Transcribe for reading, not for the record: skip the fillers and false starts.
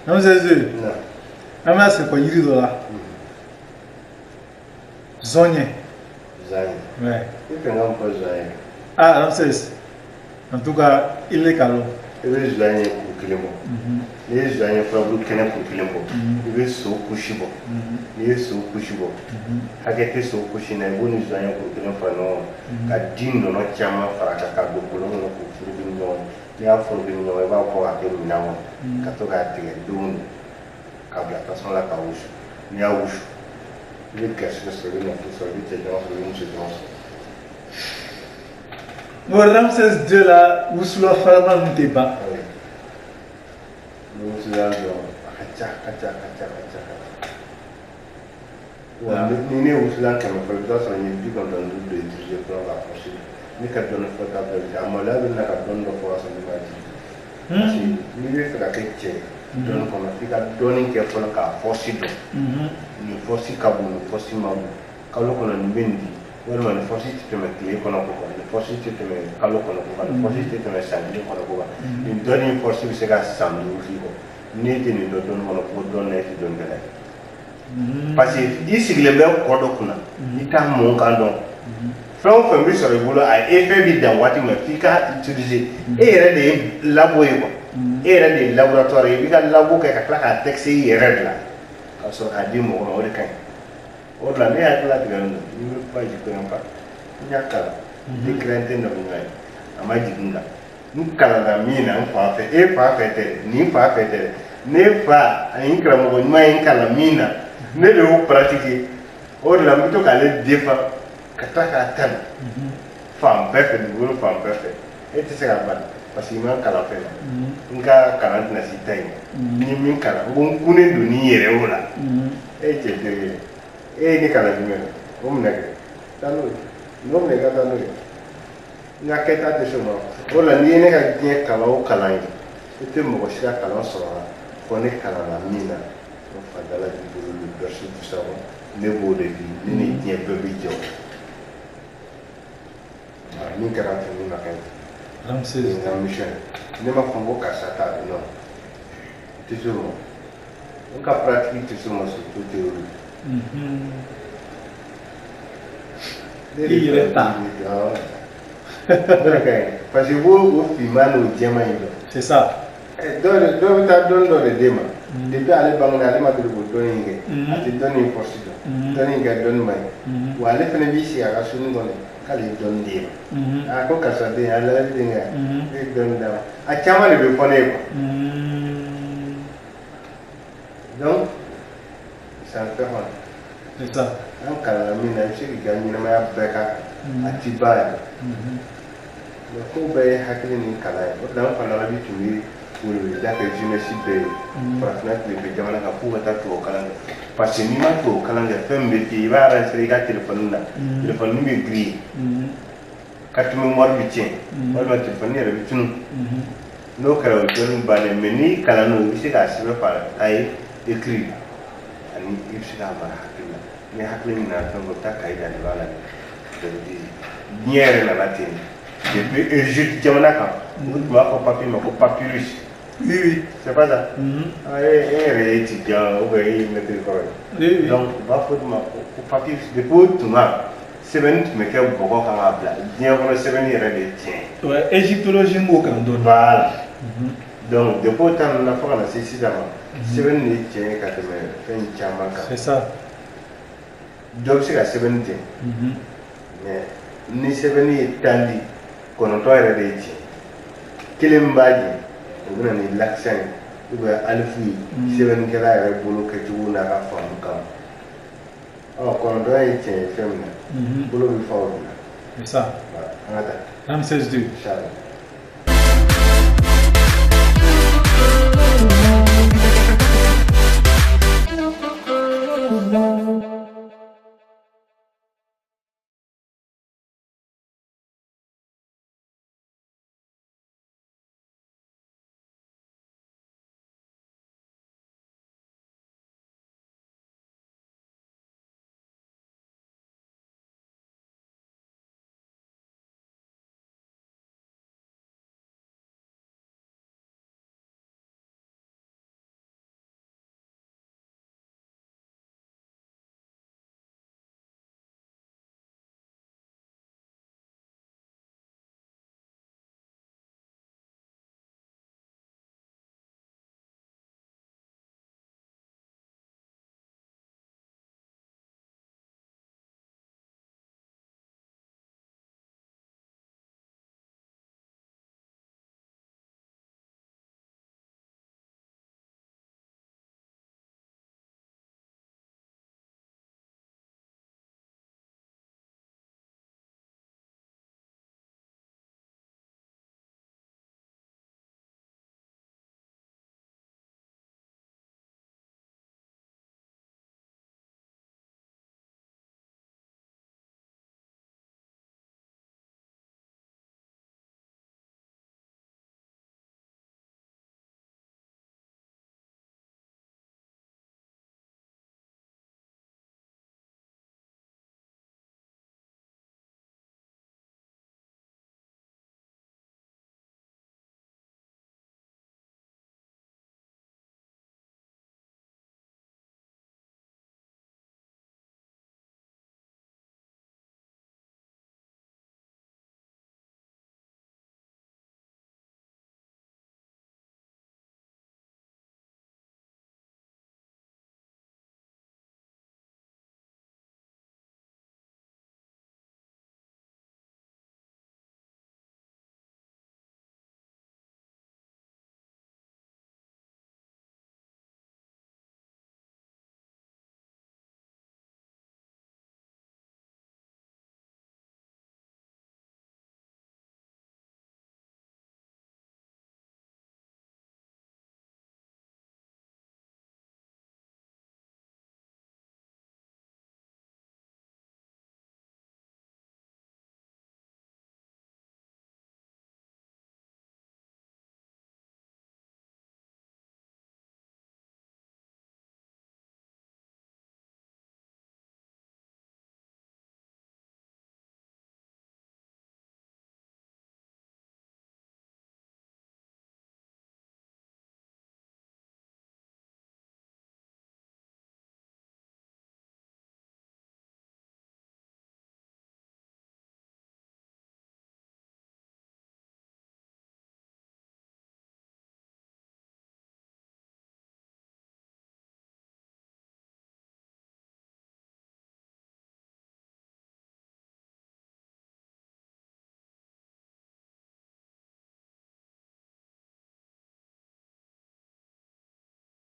Ramsès II, an bɛna segin kɔ yiri dɔ la, zɔɲɛ. Zɔɲɛ. Ouais. I fɛ n ka mun fɔ zɔɲɛ ye? Ah, Ramsès, en tout cas i le k'a lɔn. I bɛ zɔɲɛ kuru kelen bɔ. N'i ye zɔɲɛ furabulu kɛnɛ kuru kelen bɔ, i bɛ so kusi bɔ. N'i ye so kusi bɔ, hakɛ tɛ so kusi na, i b'o ni zɔɲɛ kuru kelen fara ɲɔgɔn kan, ka di nɔnɔ caman fara a kan, ka don kolon kɔnɔ k'o furugu ni ɲɔgɔn ye. N'i y'a furugu ni ɲɔgɔn ye, i b'a bɔ k'a kɛ minɛn kɔnɔ, ka to k'a tigɛ don o don, ka bila tasuma la k'a wusu. N'i y'a wusu, i bɛ garisɛgɛ sɔrɔ, i bɛ nafolo sɔrɔ, i bɛ cɛ caman sɔrɔ, i bɛ muso caman sɔrɔ. N ko Ramsès II la, wusula farama ninnu tɛ ban. Ni wusula dɔn, a ka ca, a ka ca, a ka ca, a ka ca, a ka ca. Wa ni ne ye wusulan 100 fɔ, i bɛ taa sɔrɔ n ye 95 de utiliser fɔlɔ k'a forcer. Ne ka dɔnni fɔ ta bɛɛ bɛ taa a maloya bɛ na ka dɔnni dɔ fɔ ka sɔrɔ ne m'a utiliser, parce que n'i bɛ fɛ ka kɛ cɛ ye dɔnni kɔnɔ, f'i ka dɔnni kɛ fɔlɔ k'a force dɔn. Nin force ka bon, nin force man bon, kalo kɔnɔ nin bɛ nin di, walima nin force tɛ tɛmɛ tile kɔnɔ ko kan, nin force tɛ tɛmɛ kalo kɔnɔ ko kan, nin force tɛ tɛmɛ san kelen kɔnɔ ko kan, nin dɔnni force bɛ se ka san 5 k'i kɔ. N'e tɛ nin dɔn dɔnni kɔnɔ, ko dɔnni na, e tɛ dɔnnikɛla ye, parce que i sigilen bɛ kɔ dɔ kunna, i t'a mɔn kan dɔn. Fɛn o fɛn bɛ sɔrɔ i bolo, a effet bɛ dan waati min na, f'i ka utiliser. E yɛrɛ de ye labo ye quoi, e yɛrɛ de ye laboratoire ye. I b'i ka labo kɛ ka tila k'a tester i yɛrɛ de la ka sɔrɔ k'a di mɔgɔ ma. O de ka ɲi. O de la ne hakili latigɛlen don. N bɛ kuma, je connais pas, n y'a kalan, ne crainte tɛ nɔ ye, a ma jigin n kan. N kalanna min na, n fa fɛ, e fa fɛ tɛ dɛ, nin fa fɛ tɛ dɛ, ne fa ani n karamɔgɔ ɲuman ye n kalan min na, ne de y'o pratiquer. O de la n bɛ to k'ale défend ka taa k'a tanu fan bɛɛ fɛ, dugukolo fan bɛɛ fɛ. E tɛ se ka bali parce que i ma kalan fɛn na. N ka kalan tɛna s'i ta in ma. N ye min kalan, n ko n kunnen don n'i yɛrɛ o la. E ye cɛ teri ye, e ye ne kalan jumɛn na? O minɛ kɛ taa n'o ye, n'o minɛ i ka taa n'o ye. N ka kɛta tɛ s'o ma. O la n'i ye ne ka diɲɛ kalan o kalan ye, i tɛ mɔgɔ si ka kalan sɔrɔ a la fɔ ne kalanna min na. O fadala b'i bolo, le berceau du savoir, ne b'o de di. Ne ni diɲɛ bɛɛ bɛ jɛ o la. Min kɛra n fɛ, min ma kɛ n fɛ. Ramsès. N ka mission ye, ne ma fɔ ko karisa t'a dɔn, non, n tɛ s'o ma. N ka pratique tɛ s'o ma, surtout théorie. Ne I yɛrɛ ta. Awɔ. O de ka ɲi, parce que i b'o o finman n'o jɛman in dɔn. C'est ça. Dɔw de dɔw bɛ taa dɔnni dɔ de d'e ma. Depuis ale bangena, ale ma deli k'o dɔnni in kɛ. A tɛ dɔnni in force dɔn. Dɔnni in kɛ dɔnni man ɲi. Wa ale fana b'i sigi a ka soni kɔnɔ k'ale ye dɔnni d'e ma. A ko karisa den, a lajɛ denkɛ, e ye dɔnni d'a ma. A caman de bɛ fɔ ne ye quoi. Donc ça me fait honte. C'est ça. An kalanna min na, i bɛ se k'i ka ɲɛnamaya bɛɛ k'a kan, a ti ban yɛrɛ. Mais ko bɛɛ ye hakili ni kalan ye. O de la an fana bi tun bɛ weleweleda kɛ jeunesse bɛɛ ye farafinna tilefɛ jamana kan, k'u ka taa tubabu kalan kɛ, parce que n'i ma tubabu kalan kɛ, fɛn min bɛ k'i ye, i b'a enregistrer i ka téléphone na, téléphone bɛ griller, carte mémoire bɛ tiɲɛ, walima téléphone yɛrɛ bɛ tunun. N'o kɛra, o ye dɔnni bannen. Mais n'i kalan n'o, i bɛ se k'a sɛbɛn par cahier écrit, ani i bɛ se k'a mara hakili la. Ni hakili nana fɛn fɛn, i bɛ taa cahier da de b'a la. Diɲɛ yɛrɛ nana ten depuis Égypte jamana kan, u tun b'a fɔ papier ma ko papyrus. Oui. C'est pas ça? Ah, e yɛrɛ ye étudiant ou bien e ye maître kɔrɔ ye. Oui. Donc u b'a fɔ o ma ko papyrus. Depuis o tuma, sɛbɛnni tun bɛ kɛ bɔgɔ kan k'a bila diɲɛ kɔnɔ. Sɛbɛnni yɛrɛ de ye tiɲɛ ye. Ouais, égyptologie b'o kan dɔɔni. Voilà. Donc depuis o temps ninnu na fo ka na se sisan ma, sɛbɛnni de ye tiɲɛ ye ka tɛmɛ fɛn caman kan. C'est ça. Dɔ bɛ se ka sɛbɛnni jɛ, mais ni sɛbɛnni ye 10 di, 9 yɛrɛ de ye tiɲɛ. Kelen min b'a jɛ, o bɛ na ni l'accent ye ou bien alifu ye, sɛbɛnnikɛla yɛrɛ bolo kɛcogo n'a ka faamu kama. Ɔ, 9 ye tiɲɛ ye fɛn min na, bolo bɛ fa o de la. C'est ça. Voilà, an ka taa. Ramsès II. Inchallah.